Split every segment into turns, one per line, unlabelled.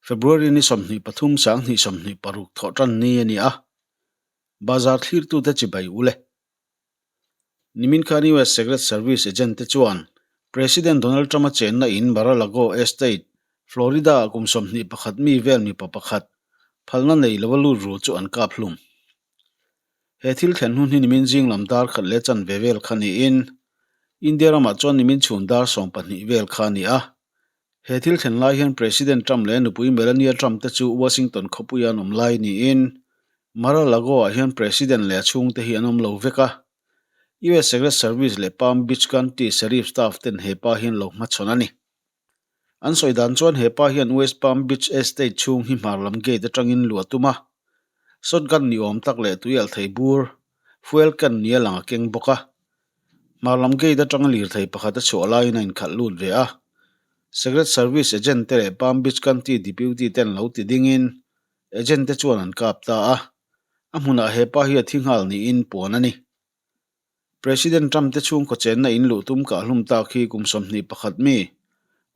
February ni 23 sang 26 thawh tan ni a ni a, bazar thlirtute chibai u le. Nimin khan US Secret Service agent te chuan President Donald Trump-a chenna in Mar-a-Lago Estate, Florida-ah kum 21 mi vel mipa pakhat phalna nei lova lut ru chu an kap hlum. He thil thlen hun hi nimin zing lam dar khat leh chanve vel kha niin India ramah chuan nimin chhun dar 12 vel kha a ni a. He thil thlen lai hian President Trump leh nupui Melania Trump te chu Washington khawpuia an awm lai niin Mar-a-Lago-ah hian President leh a chhungte hi an awm lo vek a. US Secret Service leh Palm Beach County Sheriff staff ten he pa hian lo hmachhawn a ni. An sawi dan chuan he pa hian West Palm Beach Estate chhung hi hmar lam gate atangin luah tum a. Shotgun ni awm tak leh tui alh thei bur, fuel can nia lang a keng bawk a. Hmar lam gate atanga lirthei pakhat a chhuah laiin a inkhalh lut ve a. Secret Service agent te leh Palm Beach County Deputy ten lo ti dingin agent te chuan an kap ta a. A hmunah he pa hi a thi nghal niin puan a ni. President Trump te chhungkaw chenna in luh tum kah hlum tak hi kum 21 mi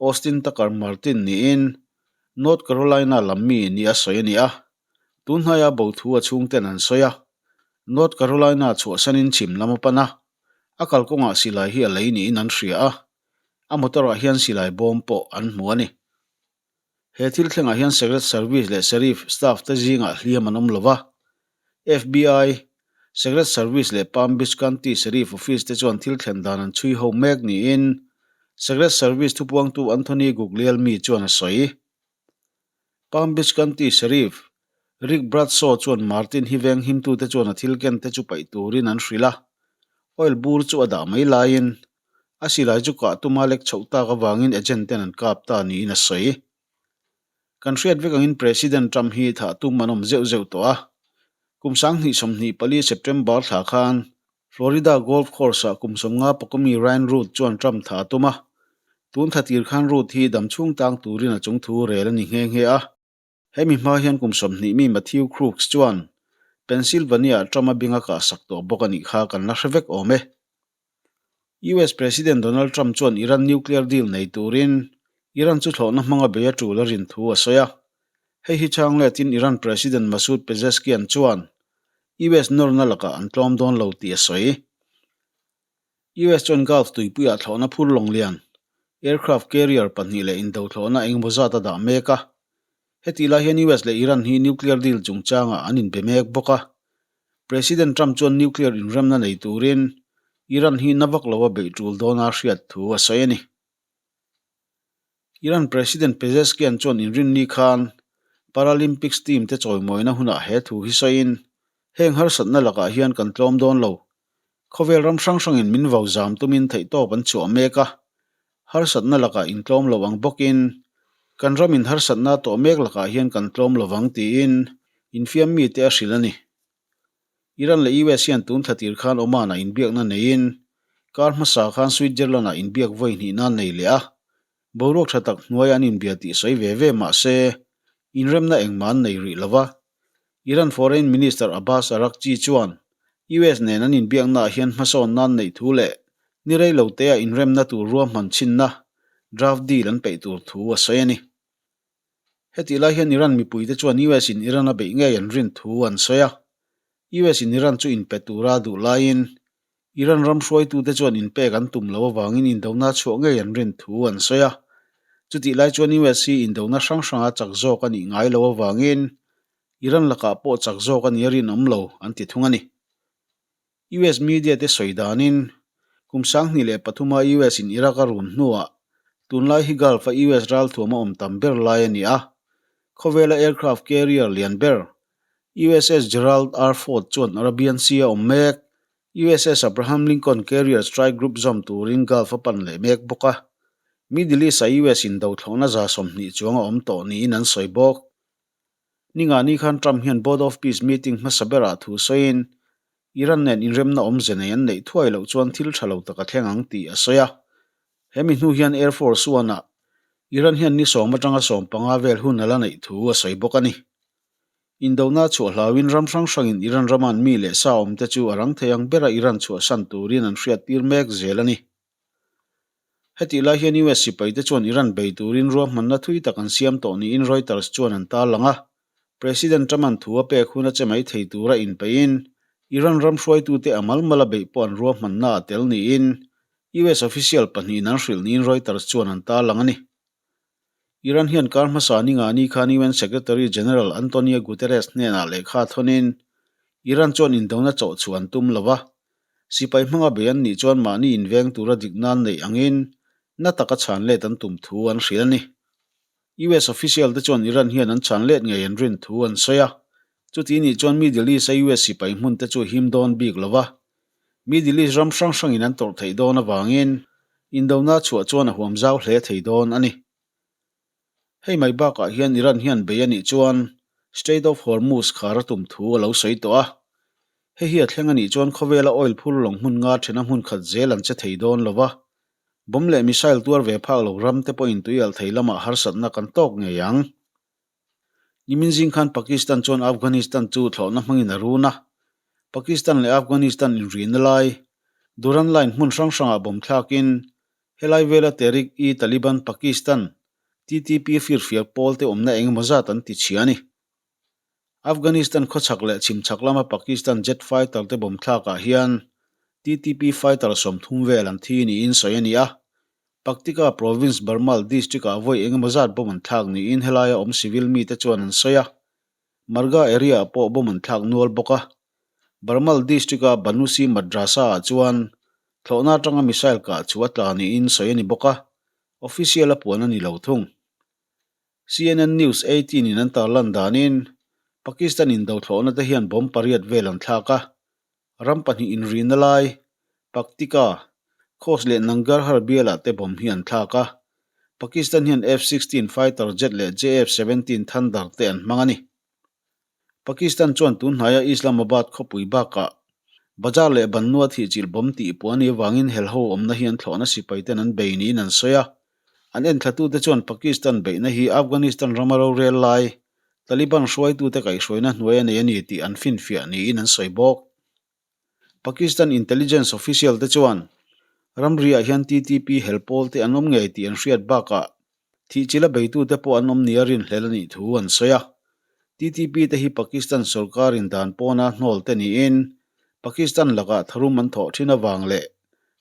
Austin Tucker Martin niin North Carolina lam mi ni a sawi a ni a. Tun hnaia bo thu a chhungten an sawi a. North Carolina chhuahsanin chhim lam a pan a, a kalkawngah silai hi a lei niin an hria a, a motor-ah hian silai bawm pawh an hmu a ni. He thil thlengah hian Secret Service leh Sheriff staff te zingah hliam an awm lo va. FBI, Secret Service leh Palm Beach County Sheriff Office te chuan thil thlen dan an chhui ho mek niin Secret Service thupuangtu Anthony Guglielmi chuan a sawi. Palm Beach County Sheriff Rick Bradshaw chuan Martin hi veng himtute chuan a thil ken te chu paih turin an hrilh a, oil bur chu a dah mai laiin a silai chu kah tuma lek chhoh tak avangin agent ten an kap ta niin a sawi. Kan hriat vek angin President Trump hi thah tum an awm zeuh zeuh tawh a, kum 2024 September thla khan Florida Golf Course-ah kum 50 pakawmi Ryan Routh chuan Trump thah a tum a, tun thla tir khan Routh hi dam chhung tang turin a chung thu rel a ni nghe nghe a. Hemi hma hian kum 20 mi Matthew Crooks chuan Pennsylvania-ah Trump-a bing a kahsak tawh bawk a nih kha kan la hre vek awm e. US President Donald Trump chuan Iran nuclear deal nei turin Iran chu thlawhna hmanga bei a tul a rin thu a sawi a. Hei hi chhang letin Iran President Masoud Pezeshkian chuan US nawrna lakah an tlawm dawn lo tih a sawi. US chuan Gulf tuipuiah thlawhna phur lawng lian, aircraft carrier, pahnih leh indo thlawhna engemaw zat a dah mek a. Hetih lai hian US leh Iran hi nuclear deal chungchangah an inbe mek bawk a. President Trump chuan nuclear inremna nei turin Iran hi na vak lo a beih tul dawna hriat thu a sawi a ni. Iran President Pezeshkian chuan inrinni khan Paralympics team te chawimawina hunah he thu hi sawiin, Heng harsatna lakah hian kan tlawm dawn lo. Khawvel ram hrang hrangin min vau zam tumin theihtawp an chhuah mek a, harsatna lakah intlawm lo ang bawkin kan ramin harsatna tawh mek lakah hian kan tlawm lo vang tiin infiam mite a hrilh a ni. Iran leh US hian tun thla tir khan Oman-ah inbiakna neiin kar hmasa khan Switzerland-ah inbiak vawi hnih nan nei leh a, boruak tha tak hnuai an inbia tih sawi ve ve mah se inremna engmah an nei rih lo va. Iran Foreign Minister Abbas Araghchi chuan US nen an inbiaknaah hian hmasawn nan neih thu leh ni rei lo tea inremna tur ruahman chhinna draft deal an peih tur thu a sawi a ni. Hetih lai hian Iran mipuite chuan US in Iran a beih ngei an rin thu an sawi a. US in Iran chu inpe tura duh laiin Iran ram hruaitute chuan inpek an tum loh avangin indona chhuah ngei an rin thu an sawi a. Chutih lai chuan US hi indona hrang hranga chak zawk a nih ngai loh avangin Iran lakah pawh chak zawk a nih a rinawm lo an ti thung a ni. US media te sawi danin kum 2003 a US in Iraq a run hnuah tunlai hi Gulf a US ralthuam a awm tam ber lai a ni a. Khawvela aircraft carrier lian ber USS Gerald R. Ford chuan Arabian Sea a awm mek. USS Abraham Lincoln Carrier Strike Group zawm turin Gulf a pan leh mek bawk a. Middle East-a US indo thlawhna 20 chuang a awm tawh niin an sawi bawk. Ningani khan Trump hian Board of Peace meeting hmasa berah thu sawiin Iran nen inremna awmze nei an neih thuai loh chuan thil tha lo tak a thleng ang tih a sawi a. Hemi hnu hian Air Force One-ah Iran hian ni 10 atanga 15 vel hun a la neih thu a sawi bawk a ni. Indona chhuah hlauin ram hrang hrangin Iran rama'n mi leh sa awmte chu a rang thei ang bera Iran chhuahsan turin an hriattir mek zel a ni. Hetih lai hian US sipaite chuan Iran bei turin ruahmanna thui tak an siam tawh niin Reuters chuan an tarlang a. President Trump-a'n thu a pek hun a che mai thei tura inpeihin Iran ram hruaitute a malmala beih pawh an ruahmanna a tel niin US official pahnihin an hrilh niin Reuters chuan an tarlang a ni. Iran hian kar hmasa ni nga ni khan UN Secretary General Antonio Guterres hnenah lehkha thawnin Iran chuan indona chawh chhuah an tum lo va, sipai hmanga bei an nih chuan mahni inveng tura dik nan neih angin na taka chhan let an tum thu an hrilh a ni. US official te chuan Iran hian an chhan let ngei an rin thu an sawi a, chuti nih chuan Middle East a US sipai hmun te chu him dawn bik lo va, Middle East ram hrang hrangin an tawrh theih dawn avangin indona chhuah chuan a huam zau hle thei dawn a ni. Hei mai bakah hian Iran hian bei a nih chuan Strait of Hormuz khar a tum thu a lo sawi tawh a. Hei hi a thleng a nih chuan khawvela oil phur lawng hmun nga thena hmun khat zel an che thei dawn lo va. Bomb leh missile tuar ve phak lo ram te pawhin tui alh thei lamah harsatna kan tawk ngei ang. Nimin zing khan Pakistan chuan Afghanistan chu thlawhna hmangin a run a. Pakistan leh Afghanistan inrihna lai Durand Line hmun hrang hrangah bomb thlakin helai vela Tehrik-i-Taliban Pakistan, TTP, firfiak pawl te awmna engemaw zat an ti chhia a ni. Afghanistan khawchhak leh chhimchhak lama Pakistan jet fighter te bomb thlakah hian TTP fighter 30 vel an thi niin sawi a ni a. Paktika province Barmal district-ah vawi engemaw zat bomb an thlak niin helaia awm civil mite chuan an sawi a. Marga area-ah pawh bomb an thlak nual bawk a. Barmal district-a Banusi Madrasa-ah chuan thlawhna atanga missile kah chu a tla niin sawi a ni bawk a, official a puan a ni lo thung. CNN News 18 in an tarlan danin, Pakistan indo thlawhna te hian bomb pariat vel an thlak a, ram pahnih inrihna lai, Paktika, Khost leh Nangarhar bialah te bomb hi an thlak a. Pakistan hian F-16 fighter jet leh JF-17 Thunder te an hmang a ni. Pakistan chuan tun hnaia Islamabad khawpui bakah Bazaar leh Bannua thihchilh bomb tih puah a nih avangin helho awmna hi an thlawhna sipaiten an bei niin an sawi a. An enthlatute chuan Pakistan beihna hi Afghanistan rama rorel lai Taliban hruaitute kaihhruaina hnuai a nei a ni tih an finfiah niin an sawi bawk. Pakistan intelligence official te chuan ramriah hian TTP hel pawl te an awm ngei tih an hriat bakah thihchila beitute pawh an awm nia rinhlel a nih thu an sawi a. TTP te hi Pakistan sorkarin dan pawna hnawl te niin Pakistan lakah tharum an thawh thin avang leh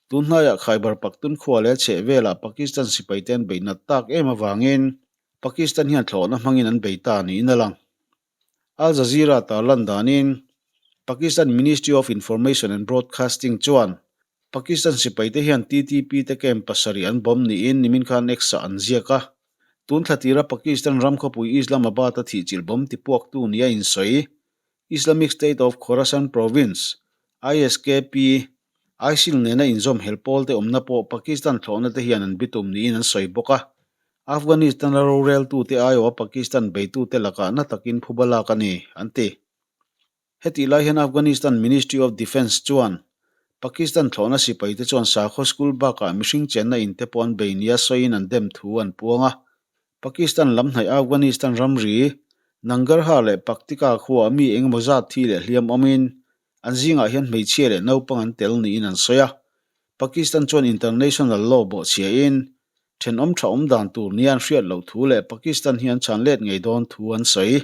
tun hnaiah Khyber Pakhtunkhwa leh chhehvelah Pakistan sipaite an beih nat tak em avangin Pakistan hian thlawhna hmangin an bei ta niin a lang. Al Jazeera tarlan danin Pakistan Ministry of Information and Broadcasting chuan Pakistan sipaite hian TTP te camp pasarih an bomb niin nimin khan X-ah an ziak a. Tun thla tira Pakistan ram khawpui Islamabad-a thihchilh bomb tipuaktu nia insawi Islamic State of Khorasan Province, ISKP, ISIL nena inzawm hel pawlte awmna pawh Pakistan thlawhna te hian an bitum niin an sawi bawk a. Afghanistan-a roreltute aiawha Pakistan beitute lakah na takin phuba lak a ni, an ti. Hetih lai hian Afghanistan Ministry of Defence chuan Pakistan thlawhna sipaite chuan sakhaw school bakah mihring chenna in te pawh an bei nia sawiin an dem thu an puang a. Pakistan lam hnaih Afghanistan ramri, Nangarhar leh Paktika khuaah mi engemaw zat thi leh hliam awmin an zingah hian hmeichhia leh naupang an tel niin an sawi a. Pakistan chuan international law bawhchhiain thenawm tha awm dan tur nia an hriat loh thu leh Pakistan hi an chhan let ngei dawn thu an sawi.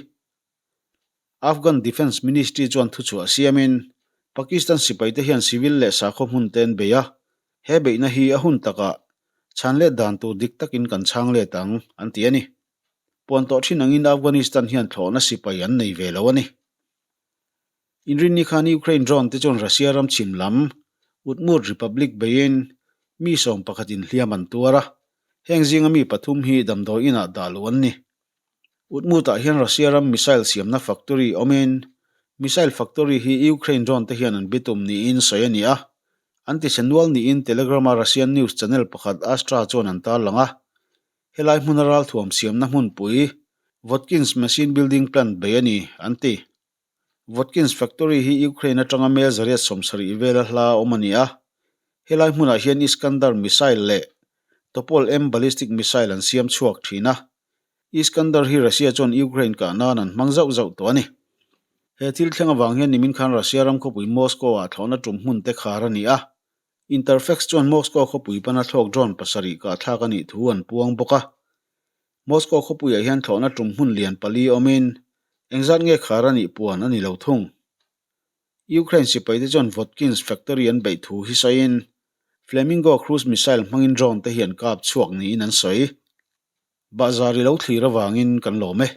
Afghan Defence Ministry chuan thuchhuah siamin Pakistan sipaite hian civil leh sakhaw hmun te an bei a, he beihna hi a hun takah chhan let dan tur dik takin kan chhang let ang, an ti a ni. Puan tawh thin angin Afghanistan hian thlawhna sipai an nei ve lo a ni. Inrinni khan Ukraine drone te chuan Russia ram chhim lam Udmurt Republic beiin mi 11 in hliam an tuar a, heng zinga mi pathum hi damdawi inah dah luh an ni. Udmurt-ah hian Russia ram missile siamna factory awmin missile factory hi Ukraine drone te hian an bitum niin sawi a ni a, an tichhe nual niin Telegram-a Russian news channel pakhat Astra chuan an tarlang a. Helai hmuna ralthuam siamna hmunpui Votkins Machine Building Plant bei a ni, an ti. Votkins Factory hi Ukraine atanga mel 170 vela hla awm a ni a, helai hmunah hian Iskander missile leh Topol-M ballistic missile an siam chhuak thin a. Iskander hi Russia chuan Ukraine kah nan an hmang zauh zauh tawh a ni. He thil thleng avang hian nimin khan Russia ram khawpui Moscow-ah thlawhna tum hmun te khar a ni a. Interfax chuan Moscow khawpui pana thlawk drone pasarih kahthlak a nih thu an puang bawk a. Moscow khawpuiah hian thlawhna tum hmun lian pali awmin engzat nge khar a nih puan a ni lo thung. Ukraine sipaite chuan Votkins factory an beih thu hi sawiin Flamingo cruise missile hmangin drone te hi an kap chhuak niin an sawi. Bahzar i lo thlir avangin kan lawm e.